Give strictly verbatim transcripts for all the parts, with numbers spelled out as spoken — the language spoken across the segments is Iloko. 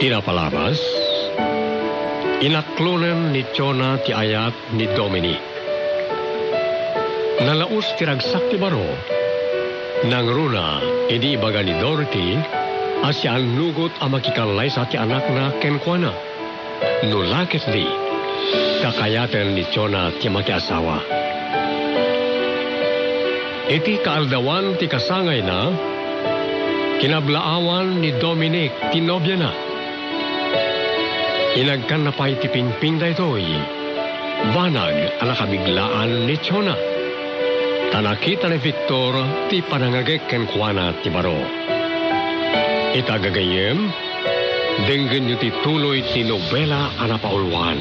Iti napalabas, inaklonen ni Jonah ti ayat ni Dominic. Nalaus ti ragsak ti baro. Nangruna idi ibaga ni Dorothy a siannugot a makikallaysa ti anakna kenkuana. No la ketdi, kakayaten ni Jonah ti makiasawa. Iti kaaldawan ti kasangayna, kinablaawan ni Dominic ti nobiana. Inagkanna pay ti pingping daytoy, banag a nakabiglaan ni Jonah. Ta nakita ni Victor ti panangagek kenkuana ti baro. Ita gagayyem, denggenyo ti tuloy ti nobela a napauluan.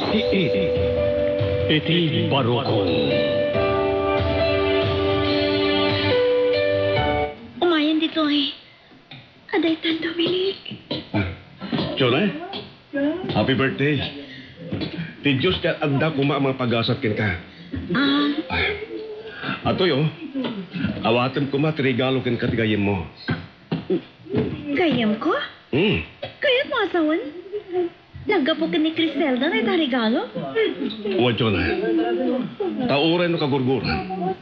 Siid iti barukong. Umayen ditoy. Adaytan, Dominic. Ah, Jonah, happy birthday. Ti Dios ti adda koma a mangipagasat kenka. Ah. Ah, atoy, oh. Awatem koma ti regalo kenka ti gayyemmo. Gayyemko? Hmm. Kayatmo a sawen? Naggapu ken ni Criselda dayta a regalo? Wen, Jonah. Ta uray no kagurguram,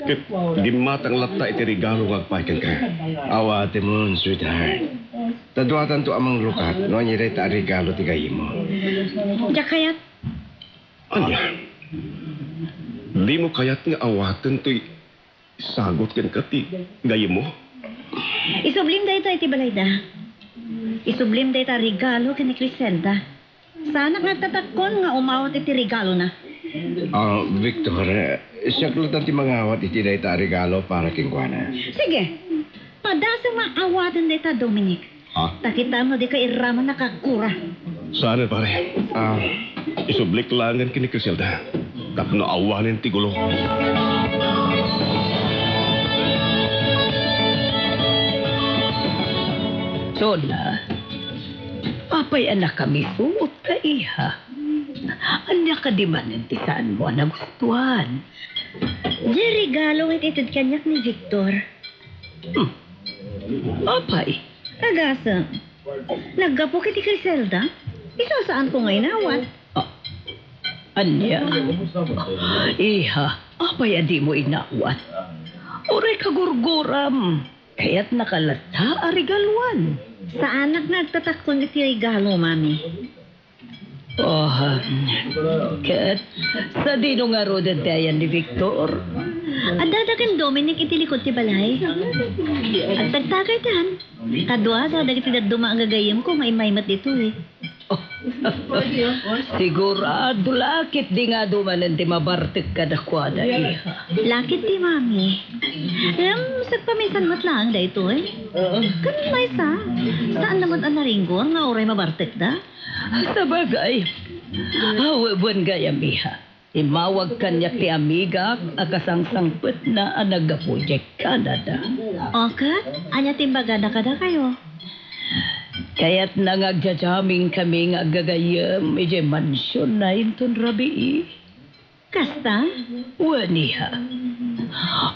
ket gimmatang latta iti regalo nga agpay kenka. Awatemon, sweetheart. Ta duatanto a mangrukat no ania dayta a regalo ti gayyemmo. Diak kayat. Ania? Dimo kayat nga awaten toy sagut kenka ti gayyemmo? Isublim dayta iti balayda. Isublim dayta a regalo ken ni Criselda. Saanak nga agtatakkon nga umawat iti regalona. Ah, Victor, eh, siak latta ti mangawat iti dayta a regalo para kenkuana. Sige. Padasem nga awaten dayta, Dominic. Ha? Ta kitam no dika iraman nakagura. Saan, pare? Ah, isublik laengen ken ni Criselda tapno awanen ti gulo. Jonah, apay a nakamisuot ka, iha? Ania kadi manen ti saanmo a nagustuan? Diay regalo nga iti ited kaniak ni Victor. Hmm. Apay? Agasem. Naggapu iti Criselda? Isu a saanko nga inawat. Ah, ania? Iha, apay a dimo inawat? Uray kagurguram, kayatnaka latta a regaluan. Saanak nga agtatakkon iti regalo, Mami. Oh, ket sadino ngaruden ti ayan ni Victor? Addada ken Dominic iti likod ti balay. Agtagtagaydan. Kaduada dagiti dadduma a gagayyemko nga immay met ditoy. Oh. Sigurado la ketdi nga adu manen ti mabartek kadakuada, iha. La ketdi, Mami. Ngem, sagpaminsan met laeng daytoy. Ket maysa, saan la met a naringgor nga uray mabartekda? Sabagay. Ah, we-, wen gayam, iha. Immawag kaniak ti amigak a kasangsangpetna a naggapu idiay Canada. O ket, ania ti imbagada kadakayo? Kayatna nga agjajaming kami nga aggagayyem idiay mansionna inton rabii. Kasta? Wen, iha.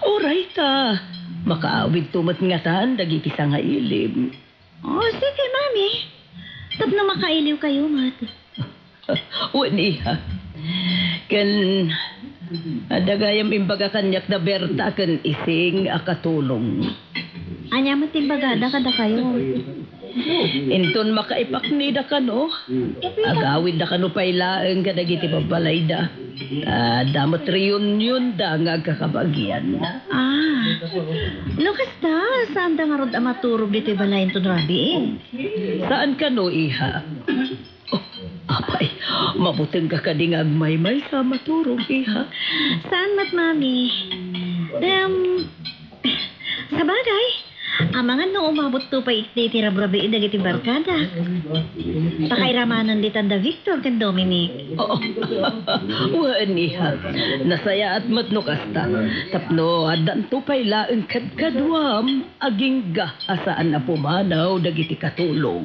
Uray ta, makaawidto met ngatan dagiti sangailim. Oh, sige, Mami. Tapno makailiwkayo met. Wen, iha. Ken adda gayam imbaga kaniak da Berta ken Ising a katulong. Ania met ti imbagada kadakayo? Inton makaipaknida kano, agawidda kano pay laeng kadagiti babbalayda. Adda met reunionda nga agkakabagian. Ah, no kasta, saanda ngarud a maturog ditoy balay inton rabii? Saan kano, iha? Oh, apay, mabutengka kadi nga agmaymaysa a maturog, iha? Saan met, Mami? Em, sabagay, amangan no umabotto pay iti, iti rabrabii dagiti barkadak. Pakairamanen ditan da Victor ken Dominic. Oo. Wen, iha. Nasayaat met no kasta. Tapno addanto pay laeng kadkaduam agingga a saan a pumanaw dagiti katulong.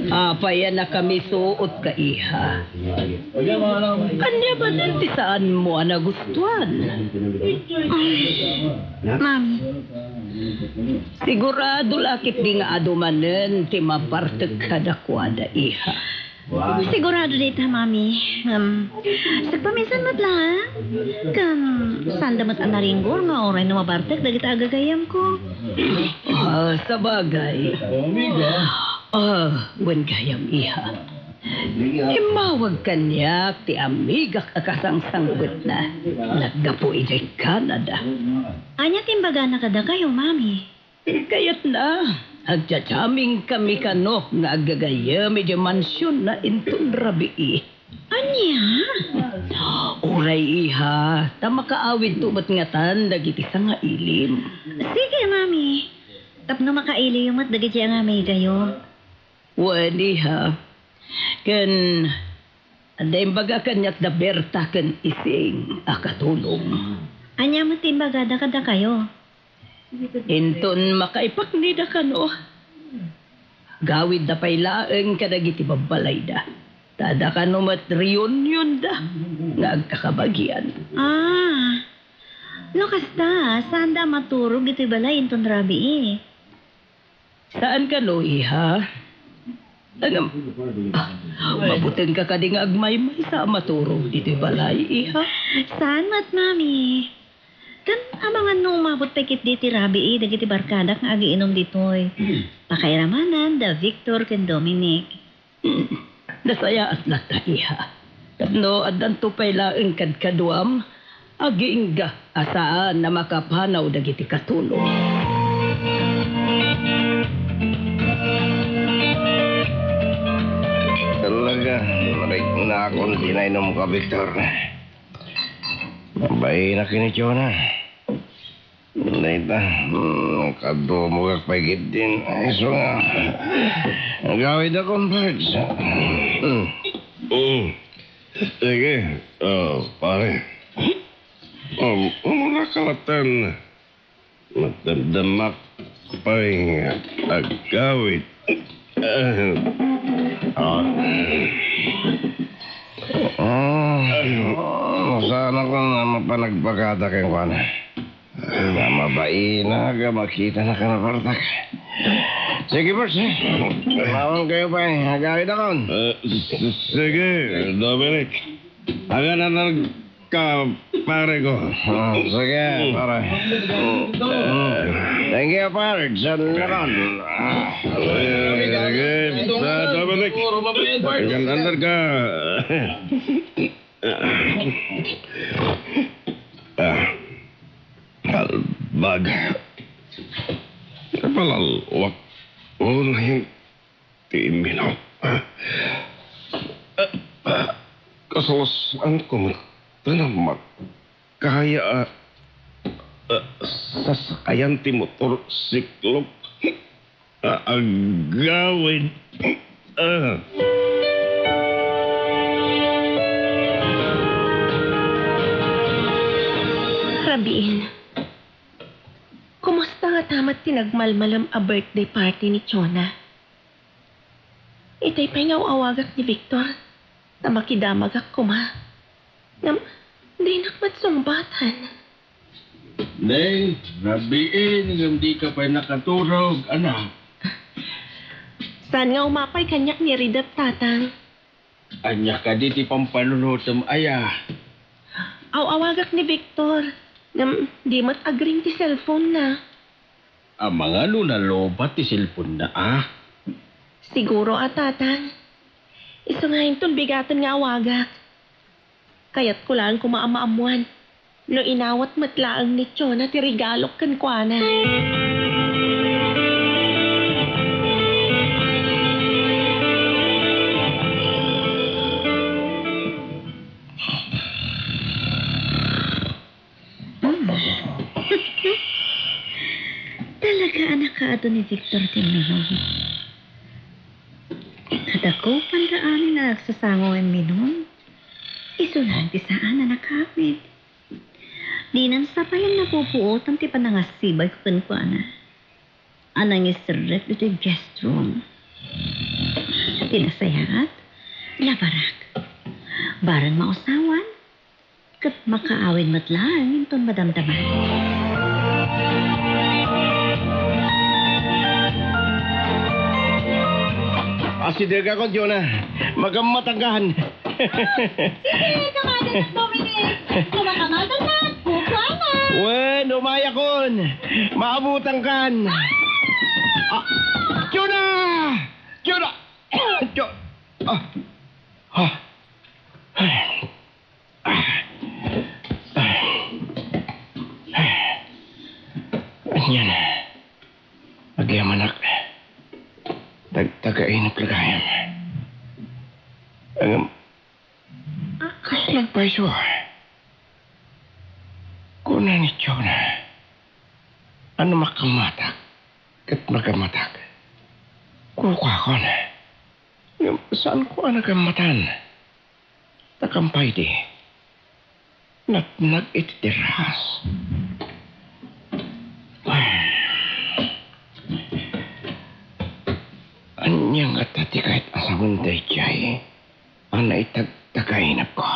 Apay a nakamisuot ka, iha? Ania manen ti saanmo a nagustuan? Mami. Sigurado la ketdi nga adu manen ti mabartek kadakuada, iha. Sigurado dayta, Mami. Ngem, sagpaminsan met la, ha? Ken, saanda met a naringgor nga uray no mabartek dagiti agagayamko. Ah, sabagay. Ah, wen gayam, iha. Immawag kaniak ti amigak a kasangsangbetna. Naggapu idiay Canada. Ania ti imbagana kadakayo, Mami? Kayatna, agja-jammingkami kano nga aggagayem idiay mansionna inton rabii. Ania? Uray, iha, ta makaawidto met ngatan dagiti sangailim. Sige, Mami. Tapno makailiyo met dagiti amigayo. Wen, iha. Ken adda imbaga kaniak da Berta ken Ising a katulong. Ania met ti imbagada kadakayo? Inton makaipaknida kano, gawidda pay laeng kadagiti babbalayda. Ta adda kano met reunionda nga agkakabagian. Ah, no kasta, saanda a maturog iti balay inton rabii. Saan kano, iha? Ngem, ah, mabutengka kadi nga agmaymaysa a maturog ditoy balay, iha? Saan met, Mami? Ken amangan no umabot pay ketdi ti rabii dagiti barkadak nga agiinum ditoy. Pakairamanan da Victor ken Dominic. Hmm, nasayaat latta, iha. Tapno addanto pay laeng kadkaduam, agingga a saan a makapanaw dagiti katulong. Talaga, nariknakon ti nainumka, Victor. Baina ken ni Jonah. Dayta, hmm, kadumogak pay ketdin. Isu nga, agawidakon, Pards. Hmm. Mm. Sige, oh, pare. Um, umuna ka latta. Madamdamak pay nga agawid. Ah. Ah, saan ako nga mapanagpakada kenkuana? Nga mabaina nga makita na kanapartak. Sige, boss, eh. Lawan kayo pa, eh. Agawid akon. Eh, s-, s-, sige, Dominic. Aga na ka, pare ko. Ah, sige, pare. Mm. Thank you, pare. Diyan na kan. Ah. Sige, sa Dominic. Diyan under ka. Ah. Kalbag. Kapalalwak. Unahin ti imminum. Kasalasanko met ta namakaya a, a, sasakayan ti motorsiklo a agawid. Ah. Rabiin, kumusta ngata met ti nagmalmalem a birthday party ni Chona? Itay pay nga aw-awagak ni Victor, ta makidamagak koma. Ngem, dinak met sungbatan. Neng, rabiin, ngem dika pay nakaturog, anak. Saan nga umapay kaniak ni Ridep, Tatang? Ania kadi ti pampanunotem aya? Aw-awagak ni Victor, ngem di met agring ti cellphone-na. Amangan no nalobat ti cellphone-na, a? Siguro a, Tatang. Isu nga inton bigaten nga awagak. Kayatko laeng koma a maammuan no inawat met laeng ni Chona ti regalok kenkuana. Talaga a nakaadu ni Victor ti imminum. Kadakupan da amin a nagsasango nga imminum. Isu laeng ti saan a nakawid. Dinan sapayan napupuotan ti panangasibayko kenkuana. A nangiserrek ditoy guest room. Ti nasayaat, labarak. Bareng mausawan, ket makaawid met laeng inton madamdama. Asidegakon, Jonah. Magammatangkan. Sige, kamadan at Dominic. Kumakamatang na, kukuana. Wen, umayakon. Maabutangkan. Ah! Jonah! Jonah! Jo-, ah. Ah. Anian, agyamanak. Tag-, tagainep gayam. Ngem, kas nagpayso, kuna ni Jonah, a no makammatak ket magammatak, kukuakon. Ngem saanko a nagammatan. Ta kampay di natnag iti terras. Ania ngata ti kayat a sawen daydiay a naitagtagainepko?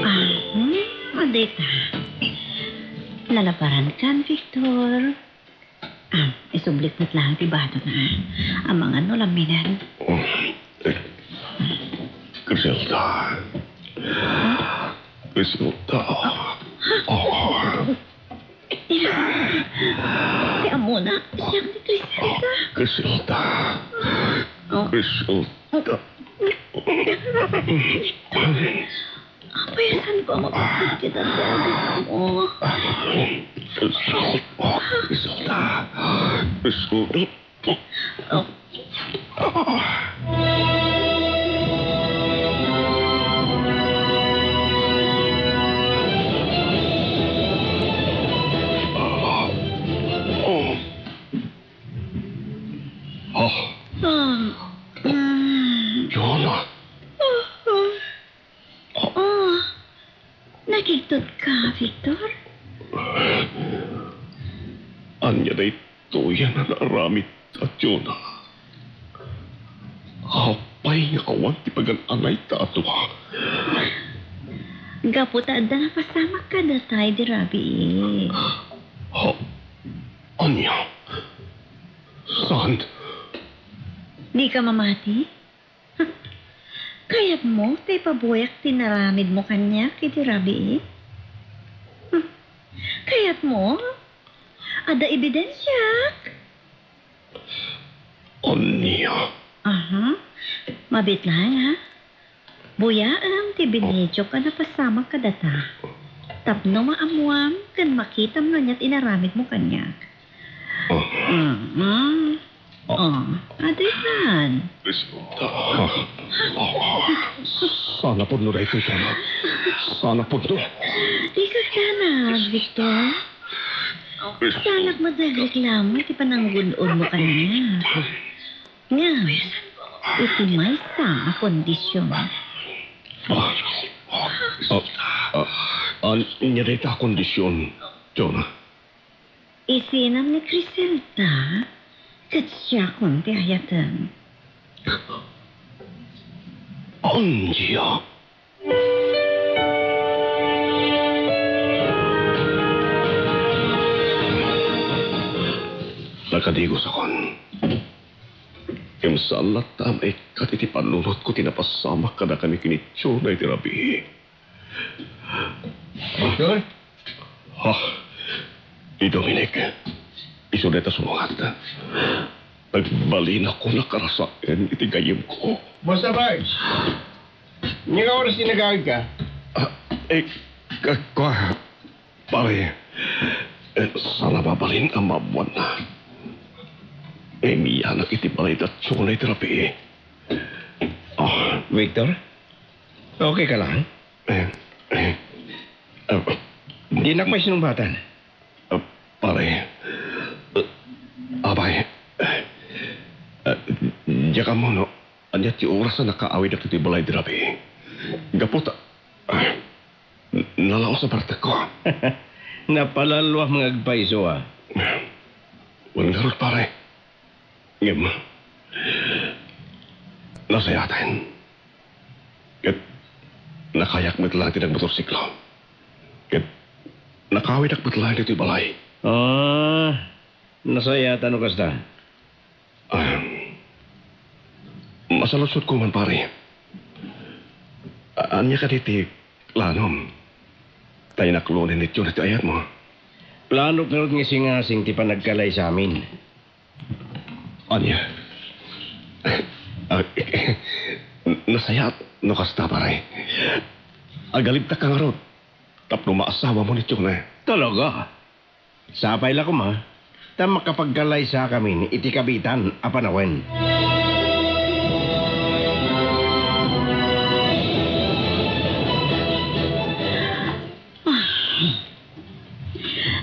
Ah, hmm, adita. Nalabarankan, Victor. Ah, isublik met laeng ti badona. Amangan no laminen. Criselda. Criselda. Oh. Ti ammona, siak ni Criselda. Criselda. Oh. Criselda. Apay, saan ko a mapatpatged ti addimo? Isolda. Isolda. Oh. Ah. Ah. Mm. Jonah. Ah. Oh, nakigtot ka, Victor? Ania daytoy a naaramidta, Jonah? Apay nga awan ti pagan-anayta a dua? Gapu ta adda napasamak kadata idi rabii. Ha? Ania? Saan? Dika mamati? Kayatmo ta ipabuyak ti inaramidmo kaniak idi rabii? Kayatmo? Adda ebidensiak. Ania? Aha. Mabiit laeng, ha? Buyaem ti binidioak a napasamak kadata. Tapno maammoam ken makitam no ania ti inaramidmo kaniak. Oh. Mhm. Oh, aditan. Saan a pudno daytoy, Tana? Saan a pudno? Ikaw, Tana, Victor. Saanak met a reklamo iti pananggun-odmo kaniak. Ngem, iti maysa a kondision. Ah, ah, ah, ania dayta a kondision, Jonah? Isinam ni Criselda ket siakon ti ayatem. Ania? Nakadigosakon. Ngem saan latta a maikkat iti panunotko ti napasamak kadakami ken ni Jonah iti rabii. Victor? Ah, ni Dominic, isu dayta sumangat. Nagbalinakon a karasaen iti gayyemko. Boss Barge, ania nga oras ti nagawidka? Ah, eh, ka-, kua, pare, eh, saan a mabalin a maammoanna. Imiyanak iti balay da Jonah iti rabii. Ah. Victor? Okay ka lang? Eh, eh, ah, Dinak pay sinumbatan. Ah, pare. Ah, apay. Ah, diak ammo no ania ti oras a nakaawidak iti balay idi rabii. Gapu ta, ah, nalaos a bartekko. Napalalwam nga agpayso, a. Wen ngarud, pare. Ngem, nasayaten. Ket nakayak met laeng ti nagmotorsiklo. Ket nakawidak met laeng ditoy balay. Ah, nasayatan no kasta. Ah, masaludsodko man, pare. A-, ania kadi ti planom? Ta inaklonen ni Tiona ti ayatmo. Planok ngarud nga isingasing ti panagkalaysami. Ania? Ah, nasayaat no kasta, pare. Agalibtak ngarud tapno maasawamo ni Tiona. Talaga? Sapay la koma, ta makapagkalaysakamin iti kabiitan a panawen.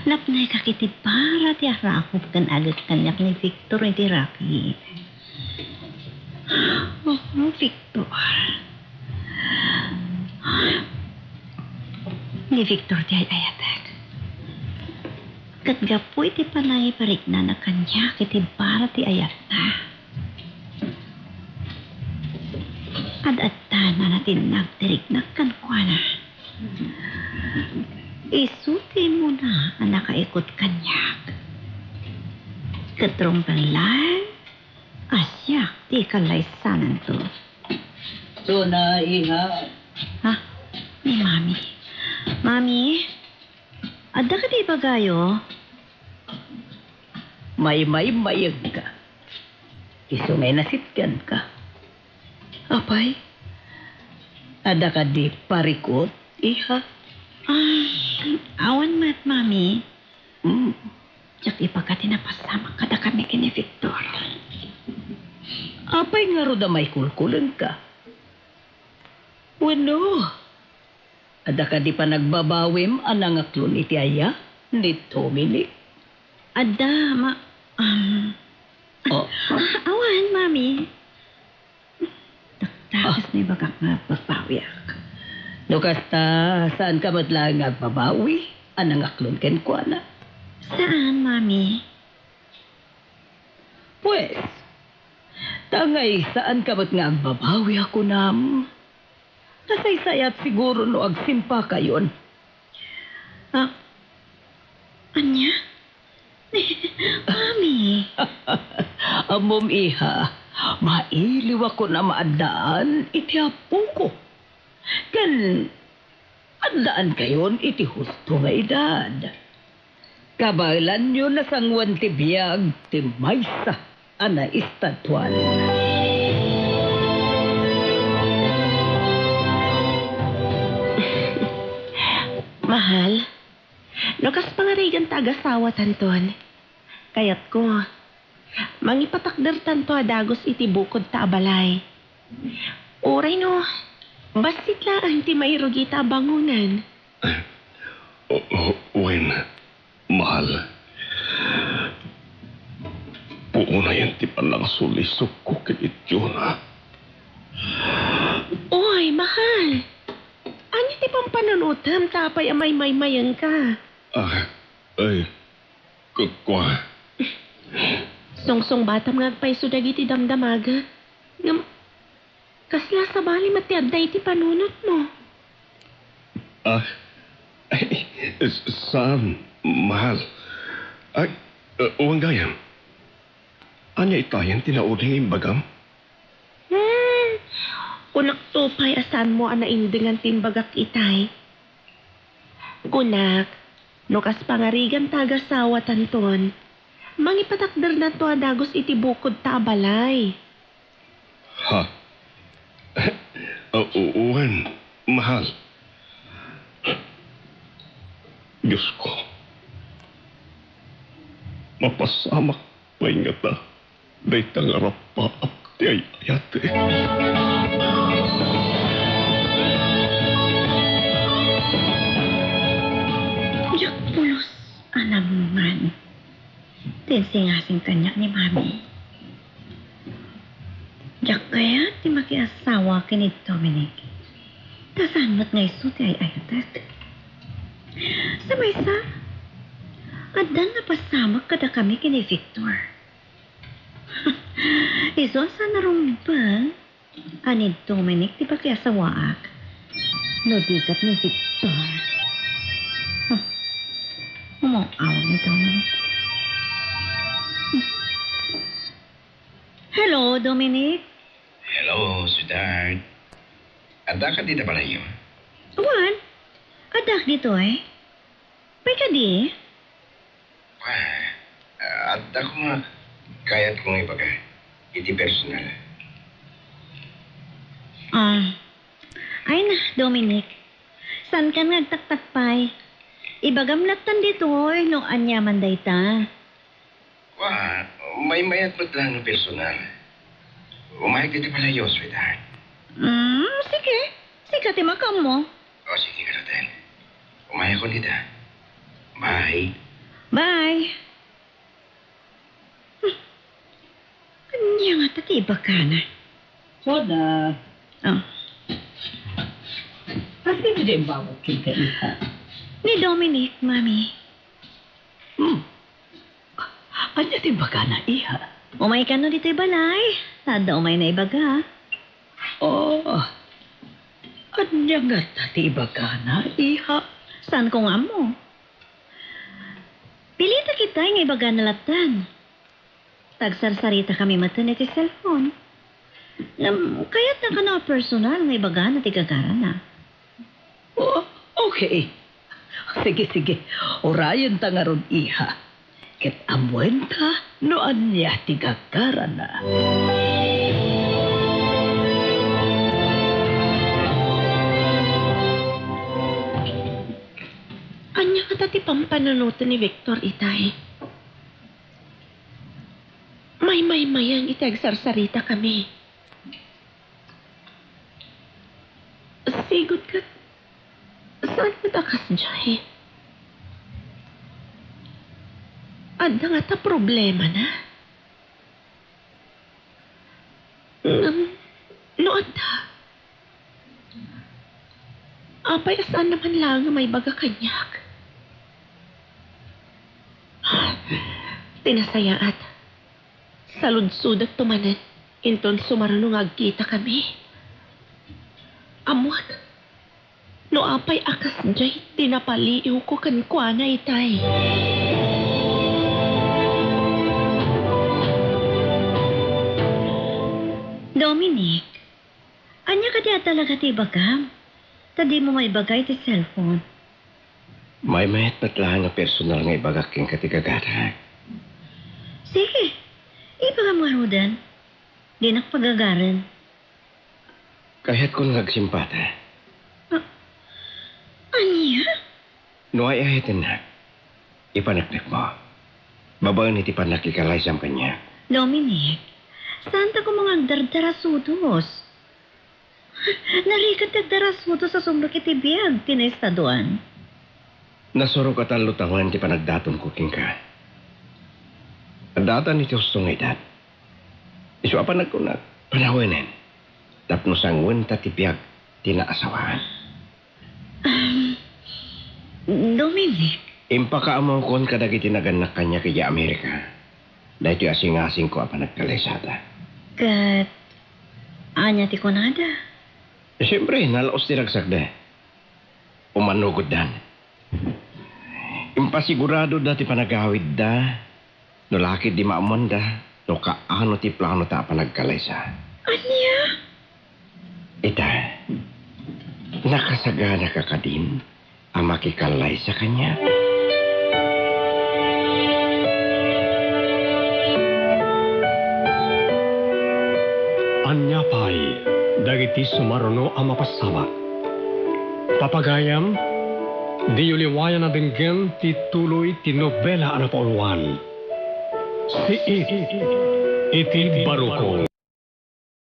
Napnekak iti para ti arakop ken agek kaniak ni Victor iti rabii. Oh, Victor. Ni Victor ti ay-ayatek. Ket gapu iti panangipariknana kaniak iti para ti ayatna, ad-adda a natinnag ti riknak kenkuana. Isu ti immuna a nakaikut kaniak. Ket rungtan laeng a siak ti kalaysananto. Suna, iha. Ah, ni Mami. Mami, adda kadi ibagayo? Maymaymayegka. Isu ngay nasitganka. Apay? Adda kadi parikut, iha? Ah, awan met, Mami. Hmm. Diak ibaga ti napasamak kadakami ken ni Victor. Apay ngarud a maikulkulenka? Wenno, adda kadi panagbabawim a nangaklon iti ayat ni Dominic? Adda, ma-, um, Oh. Ah, awan, Mami. Dakdakes no ibagak nga agbabawiak. No kasta, saanka met laeng nga agbabawi a nangaklon kenkuana? Saan, Mami? Pues, ta ngay saanka met nga agbabawi a kunam, nasaysayat siguro no agsimpakayon. Ah, ania? Mami. Ammom, iha, mailiwakon a maaddaan iti apoko. Ken addaankayon iti husto nga edad. Kabaelanyo nasangoan ti biag ti maysa a naistatuan. Mahal, no kas pangarigan ta agasawatanton, kayatko, mangipatakdertanto a dagus iti bukod ta a balay. Uray no, bassit laeng ti mairugita a bangonan. O, o, wen, mahal. Puonayen ti pannangasulisogko ken ni Tiona. Oy, mahal. Ania ti pampanunotem ta apay a maymaymayenka? Ah, ay, kua. Sungsungbatam nga agpayso dagiti damdamagek. Ngem, kasla sabali met ti adda iti panunotmo? Ah, ay, s-, saan, mahal. Ay, uh, wen gayam. Ania itayen ti nauding imbagam? Hmm, kunakto pay a saanmo a naindengan ti imbagak itay. Kunak, no kas pangarigan ta agasawatanton, mangipatakdernanto a dagus iti bukod ta a balay. Ha? Ah, u-, wen, mahal. Diosko, mapasamak pay ngata dayta nga rappaap ti ay-ayatek. Diak pulos a namungan ti insingasing kaniak ni Mami. Diak kayat ti makiasawa ken ni Dominic. Ta saan met nga isu ti ay-ayatek. Sa maysa, Addan napasamak kadakami ken ni Victor. Isu a saan a rumbeng a ni Dominic ti pakiasawaak no di ket ni Victor. Huh. Umaw-awag ni Dominic. Hello, Dominic. Hello, sweetheart. Adda ka dita balayyo? Wen, addak ditoy. Pay kadi? Wa, adda ko nga kayat ko nga ibaga iti personal. Ah, ay na, Dominic. Saankan nga agtaktak pay. Ibagam lattan ditoy no aniaman dayta. Wa, maymayat met laeng a personal. Umayag dita balayyo, sweetheart. Mm, sige. Sika ti makaammo. O, sige, garuden. Umayakon dita. Bye. Bye. Hmm. Ania ngata ti ibagana? Soda. Oh. Kasdi dayta imbagak kenka, iha? Ni Dominic, Mami. Hmm. Ania ti ibagana, iha? Umay kano ditoy balay. Ta adda umayna ibaga. Oh. Ania ngata ti ibagana, iha? Saanko nga ammo. Pilitak itay nga ibagana lattan. Tagsarsaritakami metten iti cellphone. Ngem, kayatna kano a personal nga ibagana ti gagarana. Oh, okay. Sige, sige. Urayenta ngarud, iha. Ket ammoenta no ania ti gagarana. Ania ngata ti pampanunoten ni Victor itay? Maymaymayeng iti agsarsaritakami. Sigud ket, saan met a kasdiay? Adda ngata problemana? Ngem, no adda, apay a saanna man laeng nga maibaga kaniak? Ti nasayaat, saludsodekto manen inton sumaruno nga agkitakami. Ammoak no apay a kasdiay ti napaliiwko kenkuana itay. Dominic, ania kadi a talaga ti ibagam? Ta dimo maibaga iti cellphone. Maymayat met laeng a personal nga ibagak kenka ti gagarak. Sige, ibagam ngaruden. Dinak pagagaren. Kayatkon nga agsimpata. A-, ania? No ay-ayatennak, ipaneknekmo. Babaen iti pannakikalaysam kaniak. Dominic, saanta koma nga agdardarasudos. Narigat ti agdarasudos a sumrek iti biag ti naestadoan. Nasurok a tallotangen ti panagdatonko kenka. Addaatan iti husto nga edad. Isu a panagkunak, panawenen, tapno sangwenta ti biag ti naasawaan. Um, Dominic. Impakaammonkon kadagiti nagannak kaniak idiay Amerika daytoy a singasingko a panagkalaysada. Ket ania ti kunada? Siempre, nalaos ti ragsakda. Umanugotdan. Impasiguradoda ti panagawidda, no la ketdi maammoanda no kaano ti planota a panagkalaysa. Ania? Ita, nakasaganaka kadin a makikalaysa kaniak? Ania pay dagiti sumaruno a mapasabak? Papagayam, diyo liwayan a denggen ti tuloy ti nobela a napauluan, Siit iti Barukong.